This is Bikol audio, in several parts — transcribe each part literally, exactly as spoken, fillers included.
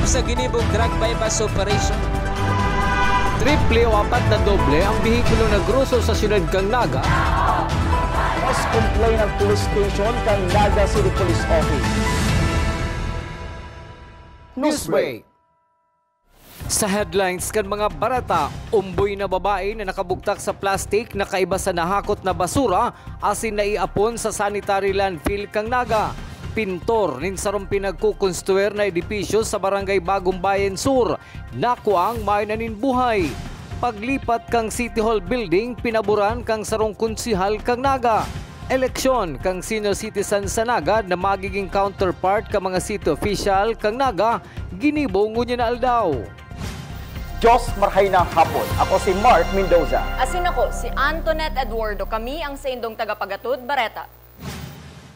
Sa ginibong drug buy-bust operation, triple o apat na doble ang bihikulo na groso sa siyudad kan Naga. Mas complain ang police station kan Naga City Police Office. Newsbreak. Sa headlines kan mga bareta, umboy na babae na nakabugtak sa plastik na kaiba sa nahakot na basura asin naiapon sa sanitary landfill kan Naga. Pintor nin sarong pinagkukonstruir na edipisyo sa Barangay Bagong Bayan Sur, nakuang mayo na nin buhay. Paglipat kan City Hall Building, pinaboran kan sarong konsehal kan Naga. Eleksyon kan senior citizen sa Naga na magiging counterpart kan mga city official kan Naga, ginibo ngunyan na aldaw. Diyos, marhay na hapon. Ako si Mark Mendoza. Asin ako, si Antoinette Eduardo. Kami ang saindong tagapagatod, Bareta.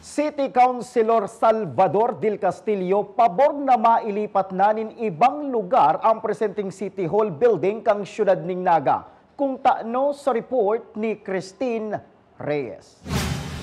City Councilor Salvador Del Castillo pabor na mailipat na nin ibang lugar ang presenteng City Hall Building kan siyudad nin Naga. Kung tano sa report ni Christine Reyes.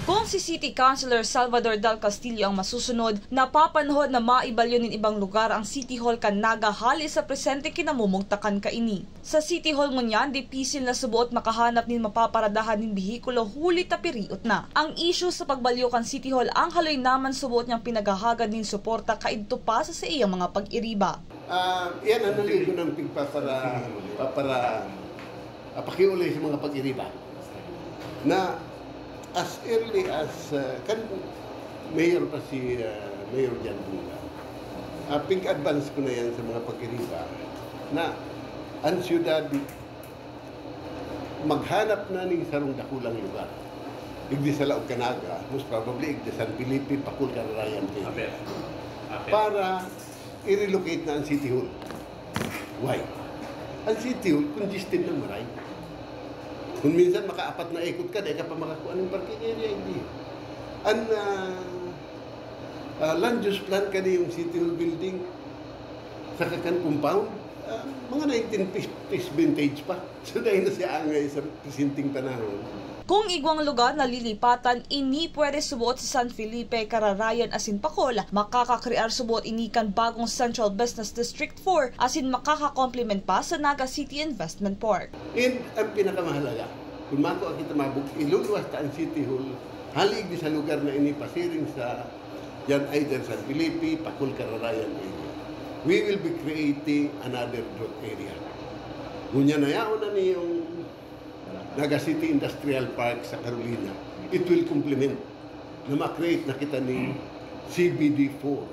Kung si City Councilor Salvador Dal Castillo ang masusunod, napapanahon na maibalyo nin ibang lugar ang City Hall kan Naga hali sa presente kinamumugtakan kaini. Sa City Hall ngunyan, dipisil na suboot makahanap nin mapaparadahan nin behikulo huli ta piriot na. Ang isyu sa pagbalyo kan City Hall ang haloy na man suboot niyang pinaghahagad nin suporta kaidto pa sa saiyang mga pag-iriba. Ah, iyan ang naligo ng pigpapara-, papara-, ah, pakiulay sa mga pag-iriba na as early as, ah, kan mayor pa si, ah, Mayor John Bunga, ah, pig-advance ko na yan sa mga pag-iriba na ang siyudad maghanap na ning sarong dakulang lugar. Igdi sa Laog kan Naga, most probably igdi San Felipe, Pacul, Cararayan, Peña. Ape. Ape. Para i-relocate na ang City Hall. Why? Ang City Hall, congested na maray. Kung minsan makaapat na ikot ka, di ka pa makakuha ng parking area, hindi. Ang, ah, ah, land use plan ka na yung City Hall building, sa Kakan compound, ah, mga nineteen fifties vintage pa. So, dahil na siya angay sa presenting panahon. Kung igwang lugar na lilipatan, ini pwede suboot sa San Felipe, Cararayan asin Pacul. Makakakrear suboot ini kan bagong Central Business District four asin makakakomplement pa sa Naga City Investment Park. And ang pinakamahalaga, kung makua kita mabug-, iluluwas ta ang City Hall, halig di sa lugar na ini pasiring sa Yan either San Felipe, Pacul, Cararayan area. We will be creating another drought area. Ngunyan na yaon na niyong Naga City Industrial Park sa Carolina. It will complement na ma-create na kita ni C B D four.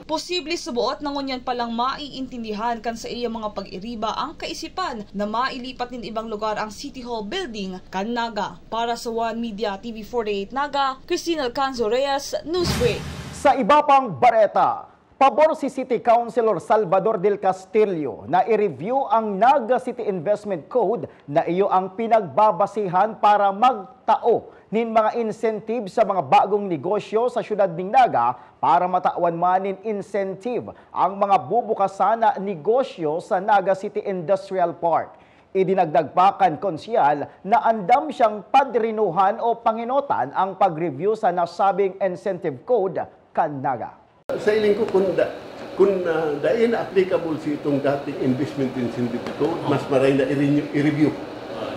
Posible suboot na ngunyan palang maiintindihan kan sa iya mga pag-iriba ang kaisipan na mailipat nin ibang lugar ang City Hall Building kan Naga. Para sa One Media T V forty-eight Naga, Christine Alcanzo Reyes, Newsbreak. Sa iba pang bareta, pabor si City Councilor Salvador Del Castillo na i-review ang Naga City Investment Code na iyo ang pinagbabasihan para magtao nin mga incentive sa mga bagong negosyo sa siyudad nin Naga para matawan man nin incentive ang mga bubukasan na negosyo sa Naga City Industrial Park. Idinagdag pa kan konsehal na andam siyang padrinuhan o pangenotan ang pag-review sa nasabing incentive code kan Naga. Sa hiling ko, kung da-, kung, ah, dai na applicable si itong dating investment incentive code, mas maray na i-renew, i-review.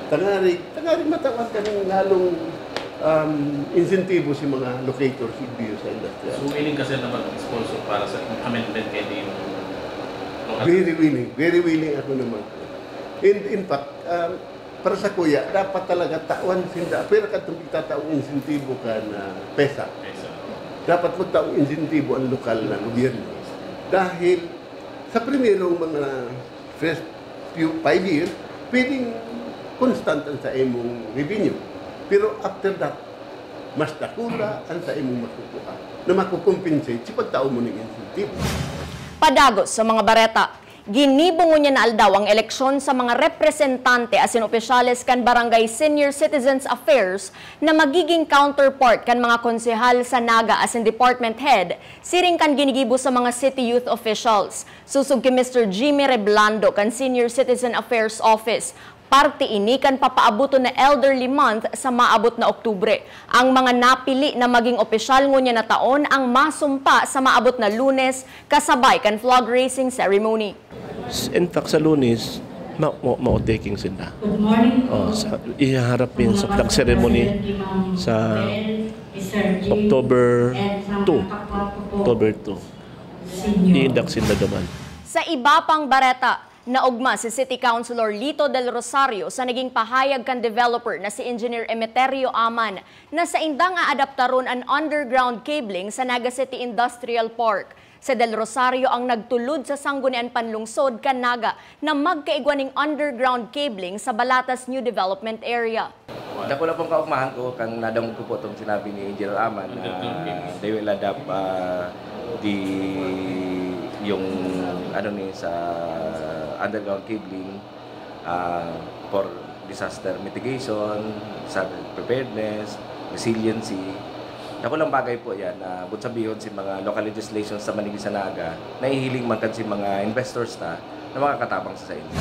Tangarig, tangarig matawan kaning lalong, um, insentibo si mga locators, igdiyo sa industrial. So, willing ka, sir, na mag-sponsor para sa amendment kay di yung Very willing, very willing ako naman. In, in fact, um, para sa kuya, dapat talaga tawan sinda, pero kadtong pagtataong insentibo kan PESA. PESA. Dapat magtaong insentibo ang lokal na gobyerno. Dahil sa primerong mga first few, five years, pwedeng constant ang sa imong revenue. Pero after that, mas dakula ang sa imong makukuha na makukompensate sa pagtao mo ng incentive. Padagos sa mga bareta, ginibo ngunyan na aldaw ang eleksyon sa mga representante asin opisyales kan Barangay Senior Citizens Affairs na magiging counterpart kan mga konsehal sa Naga asin department head, siring kan ginigibo sa mga city youth officials. Sosog ki Mister Jimmy Reblando kan Senior Citizen Affairs Office, Parte ini kan papaaboton na Elderly Month sa maabot na Oktubre. Ang mga napili na maging opisyal ngunyan na taon ang masumpa sa maabot na Lunes, kasabay kan flag raising ceremony. In fact, sa Lunes, ma- ma- mao-taking sinda. Oh, sa, ihaharap yun sa flag ceremony sa October two. October two. Iindak sinda duman. Sa iba pang bareta, naogma si City Councilor Lito Del Rosario sa naging pahayag kan developer na si Engineer Emeterio Aman na saindang aadaptaron an underground cabling sa Naga City Industrial Park. Si Del Rosario ang nagtulod sa Sanggunian Panlungsod kan Naga na magkaigwa ning underground cabling sa Balatas New Development Area. Dakula pong kaugmahan ko, kang nadangog ko po itong sinabi ni Engineer Aman na they will adapt uh, the, yung ano ni sa underground cabling uh, for disaster mitigation, sa preparedness, resiliency. Dakulang bagay po yan na but sabihon si mga local legislation sa Manigi sa Naga, nahihiling man kan si mga investors ta na makakatabang sa sa inyo.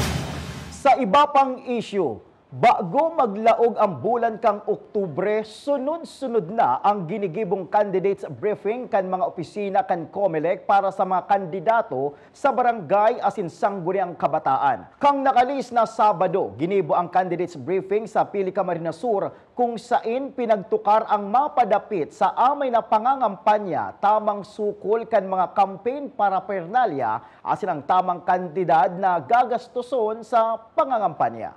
Sa iba pang issue, bago maglaog ang bulan kang Oktubre, sunod-sunod na ang ginigibong candidates briefing kan mga opisina kan Comelec para sa mga kandidato sa barangay asin sangguniang kabataan. Kang nakalihis na Sabado, ginibo ang candidates briefing sa Pili Camarines Sur, kung sain pinagtukar ang mapadapit sa amay na pangangampanya tamang sukol kan mga campaign paraphernalia asin ang tamang kantidad na gagastoson sa pangangampanya.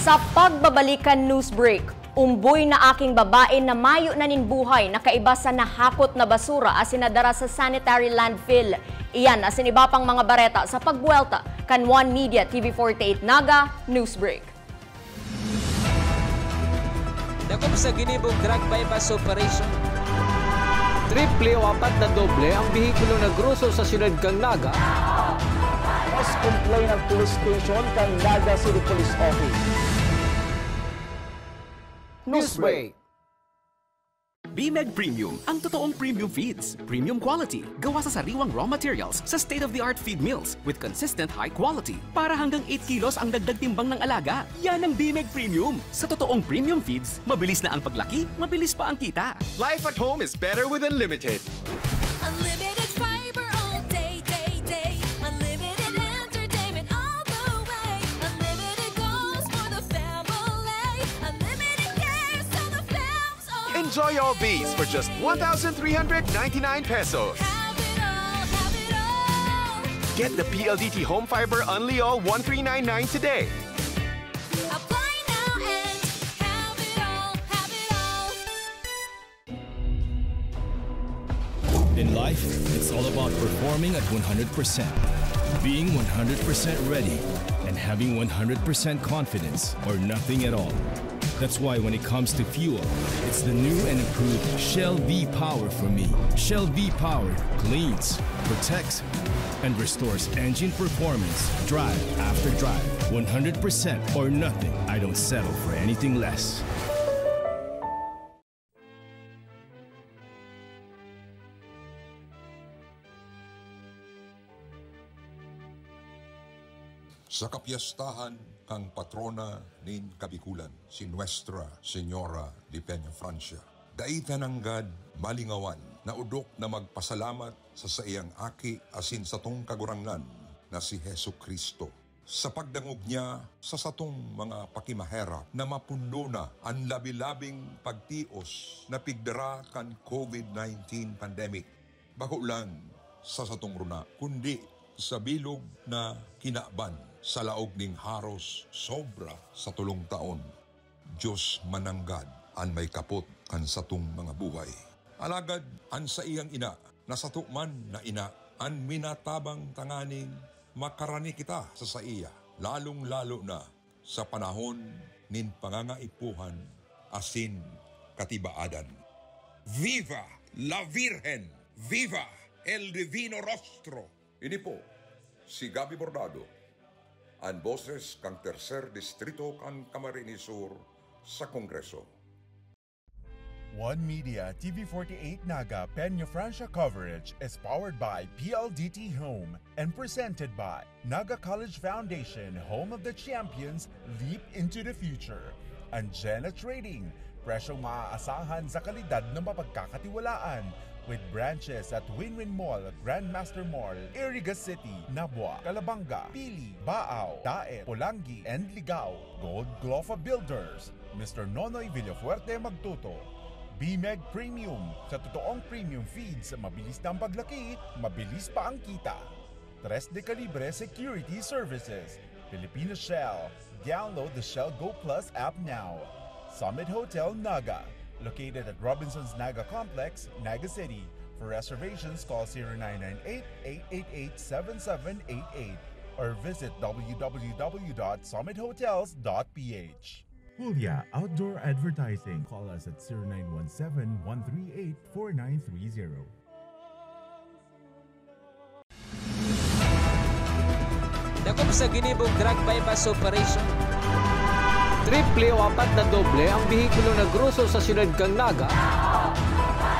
Sa pagbabalik kan news break, umboy na aking babae na mayo na nin buhay na kaiba sa nahakot na basura asin nadara sa sanitary landfill. Iyan asin iba pang mga bareta sa pagbuwelta kan One Media T V forty-eight Naga News Break. Dakop sa ginibong drug buy-bust operation. Triple o apat na doble ang behikulo na groso sa siyudad kan Naga. Mas complain ang police station kan Naga City Police Office. Newsbreak. Bimeg Premium, ang totoong premium feeds. Premium quality, gawa sa sariwang raw materials sa state-of-the-art feed mills with consistent high quality. Para hanggang eight kilos ang dagdag timbang ng alaga. Yan ang Bimeg Premium. Sa totoong premium feeds, mabilis na ang paglaki, mabilis pa ang kita. Life at home is better with Unlimited. Unlimited fiber all day, day, day. Unlimited entertainment all the way. Unlimited goals for the family. Unlimited cares so the fam's all. Enjoy all these for just one thousand three hundred ninety-nine pesos. Have it all, have it all. Get the P L D T Home Fiber Unli All one three nine nine today. Apply now and have it all, have it all. In life, it's all about performing at one hundred percent, being one hundred percent ready, and having one hundred percent confidence or nothing at all. That's why when it comes to fuel, it's the new and improved Shell V-Power for me. Shell V-Power cleans, protects, and restores engine performance, drive after drive, one hundred percent or nothing. I don't settle for anything less. Sa kapyastahan kan patrona nin Kabikulan, si Nuestra Señora de Peñafrancia, dai ta nanggad malingawan na odok na magpasalamat sa saiyang Aki asin satong Kagurangnan na si Jesu-Cristo, sa pagdangog niya sa satong mga pakimaherak na mapundo na an labi-labing pagtios na pigdara kan COVID nineteen pandemic. Bako lang sa satong runa, kundi sa bilog na kinaban sa laog ning haros sobra sa tolong taon. Dios mananggad an may kapot kan satong mga buhay. Alagad an saiyang ina, na sato man na ina, an minatabang tanganing makarani kita sa saiya, lalong-lalo na sa panahon nin pangangaipuhan asin katibaadan. Viva la Virgen! Viva el Divino Rostro! Ini po si Gabby Bordado, an boses kan Tercer Distrito kan Camarines Sur sa Kongreso. One Media T V forty-eight Naga Peñafrancia coverage is powered by P L D T Home and presented by Naga College Foundation, home of the champions, leap into the future. Anjena Trading, presyong maaasahan sa kalidad na mapagkakatiwalaan. With branches at Winwin Mall, Grandmaster Mall, Iriga City, Nabua, Calabanga, Pili, Baao, Daet, Polangui, and Ligao. Gold Glofa Builders, Mister Nonoy Villafuerte Magtuto. B-Meg Premium, sa totoong premium feeds, mabilis na ang paglaki, mabilis pa ang kita. Tres de Calibre Security Services, Filipino Shell. Download the Shell Go Plus app now. Summit Hotel Naga, located at Robinson's Naga Complex, Naga City. For reservations, call zero nine nine eight, eight eight eight, seven seven eight eight or visit w w w dot summit hotels dot p h. Hulya Outdoor Advertising. Call us at zero nine one seven, one three eight, four nine three zero. Dakop sa ginibong drug buy-bust operation. Triple o apat na doble ang behikulo na groso sa siyudad kan Naga.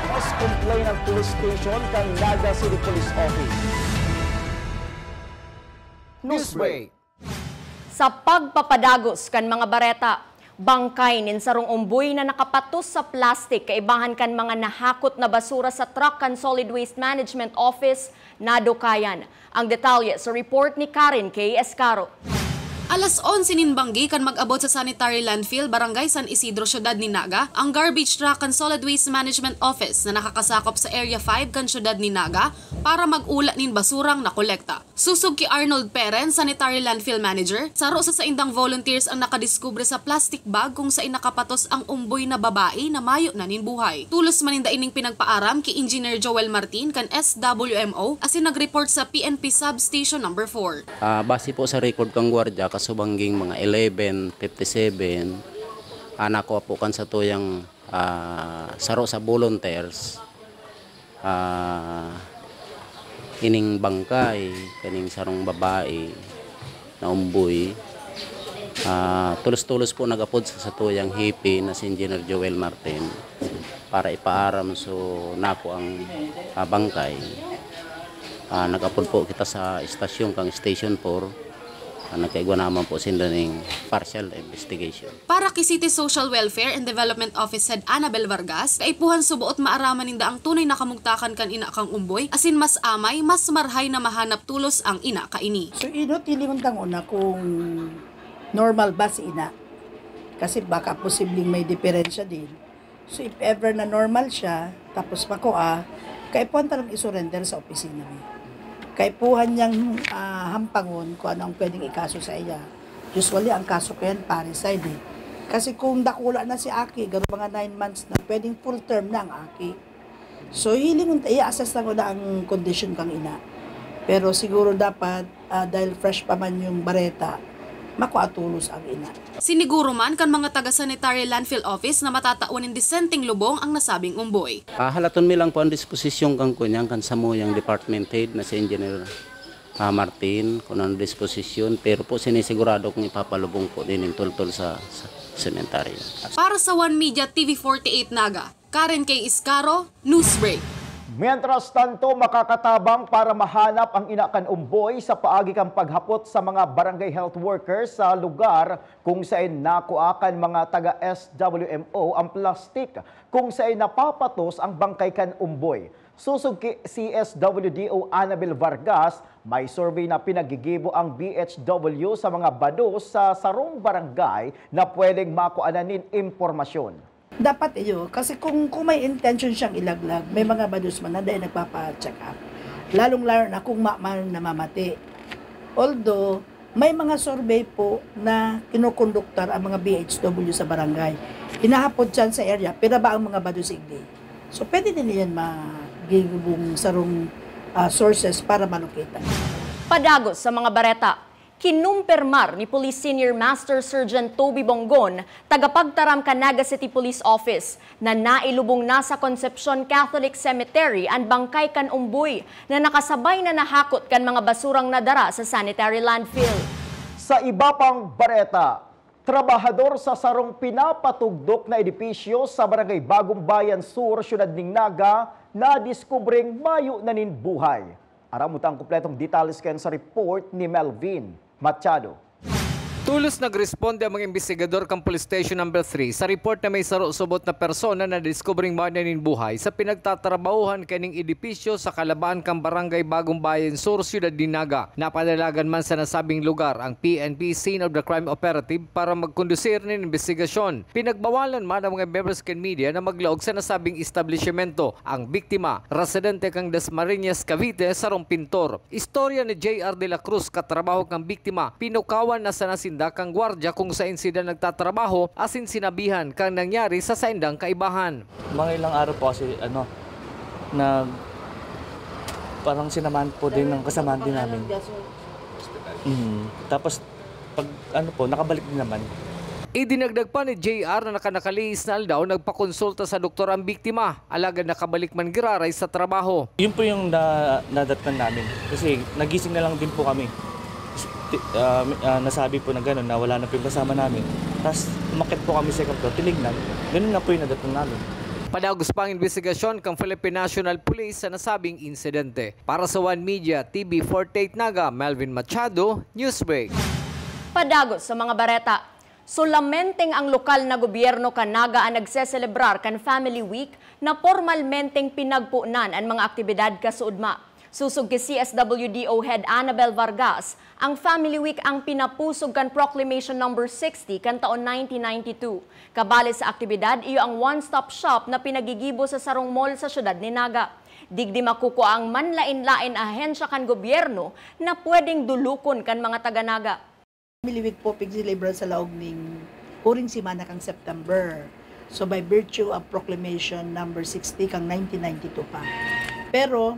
Mas complain ang police station kan Naga City Police Office. Newsbreak. Sa pagpapadagos kan mga bareta, bangkay nin sarong umboy na nakapatos sa plastik kaibahan kan mga nahakot na basura sa truck kan Solid Waste Management Office, nadukayan. Ang detalye sa report ni Karen K. Escaro. Alas onse nin banggi kan mag-abot sa sanitary landfill, Barangay San Isidro, Siyudad nin Naga, ang garbage truck kan Solid Waste Management Office na nakakasakop sa Area five kan Siyudad nin Naga para mag-ula nin basurang nakolekta. Sosog ki Arnold Peren, Sanitary Landfill Manager, saro sa saindang volunteers ang nakadiskubre sa plastic bag kung sain nakapatos ang umboy na babae na mayo na nin buhay. Tulos man ninda ining pinagpaaram ki Engineer Joel Martin kan S W M O asin nag-report sa P N P Substation Number four. Ah, base po sa record kang gwardiya, kasubangging mga eleven fifty-seven, ah, nakuha po kan satuyang, ah, saro sa volunteers, ah, ining bangkay kaning sarong babae na umboy. Ah, tulos-tulos po nag-apod sa satuyang hepe na si Engineer Joel Martin para ipaaram so nako ang, ah, bangkay. Ah, nag-apod po kita sa istasyon kang Station four. Ah, nagkaigwa naman po sinda ning partial investigation. Para ki City Social Welfare and Development Office Head Annabel Vargas, kaipuhan suboot maaraman ninda ang tunay na kamugtakan kan ina kang umboy, asin mas amay, mas marhay na mahanap tulos ang ina kaini. So, inot hilingon tang una kung normal ba si ina. Kasi baka posibleng may diferensya din. So, if ever na normal siya, tapos makua, kaipuhan talagang isurrender sa opisina mi. Kaipuhan niyang, ah, hampangon kung ano ang pwedeng ikaso sa iya. Usually, ang kaso ko yan, parricide eh. Kasi kung dakula na si aki, garo mga nine months na, pwedeng full term na ang aki. So, hiling, i-assess lang ko na ang kondisyon kang ina. Pero siguro dapat, ah, dahil fresh pa man yung bareta, makua tulos ang ina. Siniguro man kan mga taga-sanitary landfill office na matatawan nin disenteng lubong ang nasabing umboy. Ah, halaton mi lang po ang disposisyon kan kunyan, kan samuyang department head na si Engineer, ah, Martin, kung anong disposisyon, pero po sinisigurado kong ipapalubong po din yung tultol sa, sa sementeryo. Para sa One Media T V forty-eight Naga, Karen K. Iscaro, Newsbreak. Mientras tanto, makakatabang para mahanap ang ina kan umboy sa paagi kan paghapot sa mga barangay health workers sa lugar kung sain nakua kan mga taga S W M O ang plastik kung sain napapatos ang bangkay kan umboy. Sosog ki C S W D O Annabel Vargas, may survey na pinagigibo ang B H W sa mga bado sa sarong barangay na pwedeng makua na nin impormasyon. Dapat iyo, kasi kung, kung may intention siyang ilaglag, may mga bados man na dahil nagpapa-check up. Lalong-lalo na kung ma-, ma-, namamati. Although, may mga survey po na kinukonduktar ang mga B H W sa barangay. Hinahapod siyan sa area, pira ba ang mga bados igdi? So, pwede din iyan magigibong sarong, ah, sources para malukita. Padagos sa mga bareta. Kinumpirmar ni Police Senior Master Sergeant Toby Bongon, tagapagtaram kan Naga City Police Office, na nailubong na sa Concepcion Catholic Cemetery an bangkay kan umboy na nakasabay na nahakot kan mga basurang nadara sa sanitary landfill. Sa iba pang bareta, Trabahador sa sarong pinapatugdok na edipisyo sa Barangay Bagong Bayan Sur, Syudad nin Naga, nadiskubreng mayo na nin buhay. Aram mo ta ang kompletong detalles kan sa report ni Melvin Machado. Tulos nagresponde ang mga imbestigador kan Police Station Number three sa report na may saro subot na persona na nadiskubreng mayo na nin buhay sa pinagtatrabahohan kaning edipisyo sa kalabaan kan Barangay Bagong Bayan Sur, Syudad nin Naga. Napadalagan man sa nasabing lugar ang P N P Scene of the Crime Operative para magkondusir nin imbestigasyon. Pinagbawalan man ang mga miyembros kan media na maglaog sa nasabing establisyemento. Ang biktima, residente kan Dasmariñas, Cavite, sarong pintor. Istorya ni J R de la Cruz, katrabaho kan biktima, pinukawan na sana sinda kan gwardya kung saen sinda nagtatrabaho asin sinabihan kan nangyari sa saindang kaibahan. Mga ilang araw po kasi, ano, nag-, parang sinamahan po din ng kasamahan din namin. Mm. Tapos, pag, ano po, nakabalik din naman. Idinagdag pa ni J R na nakanakalihis na aldaw nagpakonsulta sa doktor ang biktima, alagad nakabalik man giraray sa trabaho. Yun po yung na-, nadatnan namin. Kasi nagising na lang din po kami. Ti-, ah, mi-, ah, nasabi po na gano'n, na wala na po yung kasama namin. Tas umakyat po kami sa second floor, tinignan. Ganun na po yung nadatnan namin. Padagos pa ang imbestigasyon kan Philippine National Police sa nasabing insidente. Para sa One Media, T V forty-eight Naga, Melvin Machado, Newsbreak. Padagos sa mga bareta. Solamenteng ang lokal na gobyerno kan Naga an nagseselebrar kan Family Week na pormalmenteng pinagponan an mga aktibidad kasuodma. Sosog ki C S W D O Head Annabel Vargas, ang Family Week ang pinapusog kan Proclamation Number sixty kan taon nineteen ninety-two. Kabali sa aktibidad, iyo ang one-stop shop na pinagigibo sa sarong mall sa siyudad nin Naga. Digdi makukua ang manlaen-laen ahensya kan gobyerno na pwedeng dolokon kan mga taga-Naga. Family Week po pigselebra sa laog ning huring semana kan September. So, by virtue of Proclamation Number sixty kan nineteen ninety-two pa. Pero,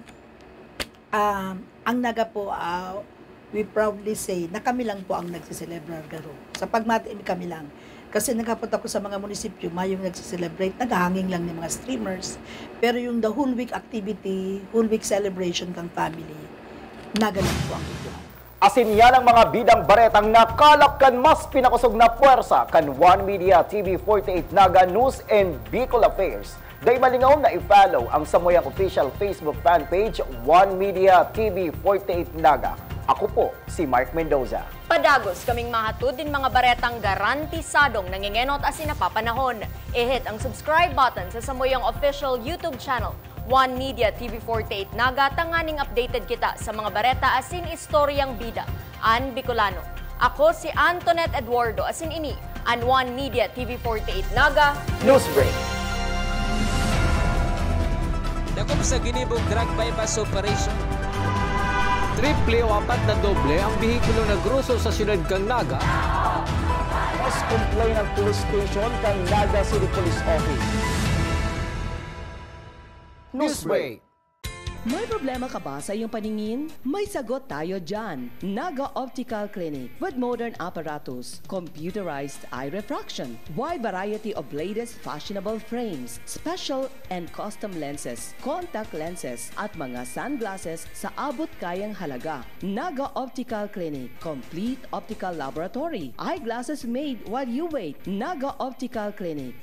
um, ang Naga po, ah, we proudly say na kami lang po ang nagseselebrar garo. Sa pagmati mi, kami lang. Kasi naghapunta ko sa mga munisipyo, mayong nagse-celebrate, naghahanging lang ng mga streamers. Pero yung the whole week activity, whole week celebration kan family, Naga lang po ang ito. Asin yan ang mga bidang baretang nakalap kan mas pinakosog na pwersa kan One Media T V forty-eight Naga News and Bicol Affairs. Dai malingaw na i-follow ang samuyang official Facebook fan page, One Media T V forty-eight Naga. Ako po si Mark Mendoza. Padagos kaming mahatod nin mga baretang garantisadong nangengenot asin napapanahon. I-hit ang subscribe button sa samuyang official YouTube channel, One Media T V forty-eight Naga, tanganing updated kita sa mga bareta asin istoryang bida an Bicolano. Ako si Antoinette Eduardo, asin ini an One Media T V forty-eight Naga Newsbreak. Dakop sa ginibong drug buy-bust operation. Triple o apat na doble ang behikulo na groso sa siyudad kan Naga. Mas complain ang police station kan Naga City Police Office. Newsbreak. May problema ka ba sa iyong paningin? May sagot tayo dyan. Naga Optical Clinic with modern apparatus, computerized eye refraction, wide variety of latest fashionable frames, special and custom lenses, contact lenses, at mga sunglasses sa abot kayang halaga. Naga Optical Clinic, complete optical laboratory, eyeglasses made while you wait. Naga Optical Clinic.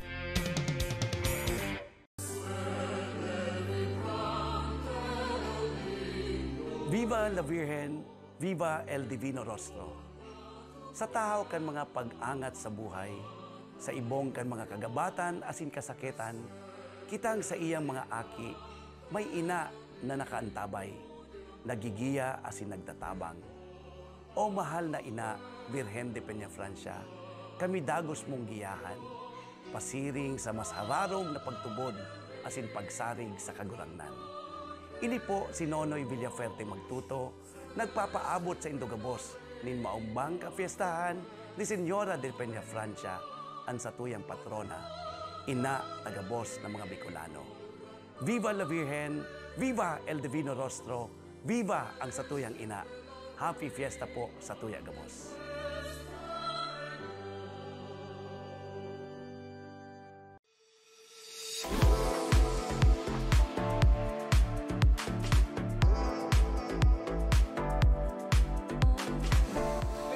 Viva la Virgen, viva el Divino Rostro. Sa tahaw kan mga pag-angat sa buhay, sa ibong kan mga kagabatan asin kasakitan, kitang saiyang mga aki, may ina na nakaantabay, nagigiya asin nagtatabang. O mahal na ina, Birhen de Peñafrancia, kami dagos mong giyahan, pasiring sa mas hararog na pagtubod asin pagsarig sa Kagurangnan. Ini po si Nonoy Villafuerte Magtuto, nagpapaabot saindo gabos nin maombang kapyestahan ni Señora de Peñafrancia, an satuyang patrona, ina ta gabos na mga Bicolano. Viva la Virgen! Viva el Divino Rostro! Viva ang satuyang ina! Happy Fiesta po satuya gabos!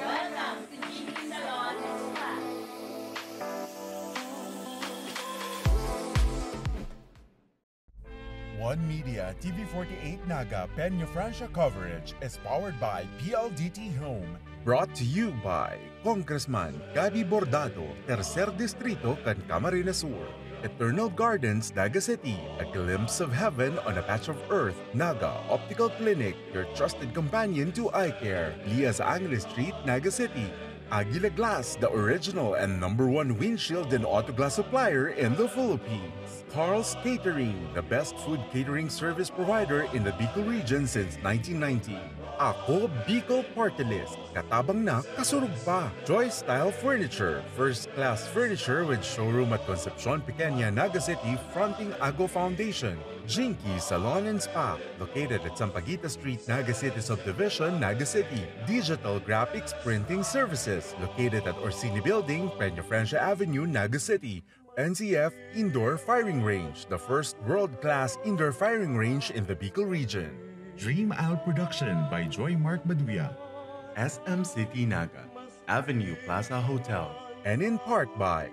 Welcome to G P Salon Spa. One Media T V forty-eight Naga Peña Francia coverage is powered by P L D T Home. Brought to you by Congressman Gabby Bordado, Tercer Distrito kan Camarines Sur. Eternal Gardens, Naga City, a glimpse of heaven on a patch of earth. Naga Optical Clinic, your trusted companion to eye care. Lias Angeles Street, Naga City. Aguila Glass, the original and number one windshield and auto glass supplier in the Philippines. Carl's Catering, the best food catering service provider in the Bicol region since nineteen ninety. Ako Bicol Party List, katabang na, kasurog pa. Joy Style Furniture, first class furniture with showroom at Concepcion Pequeña, Naga City, fronting Ago Foundation. Jinky Salon and Spa, located at Sampaguita Street, Naga City Subdivision, Naga City. Digital Graphics Printing Services, located at Orsini Building, Peña Francia Avenue, Naga City. N C F Indoor Firing Range, the first world-class indoor firing range in the Bicol region. Dream Out Production by Joy Mark Maduya. S M City Naga, Avenue Plaza Hotel. And in part by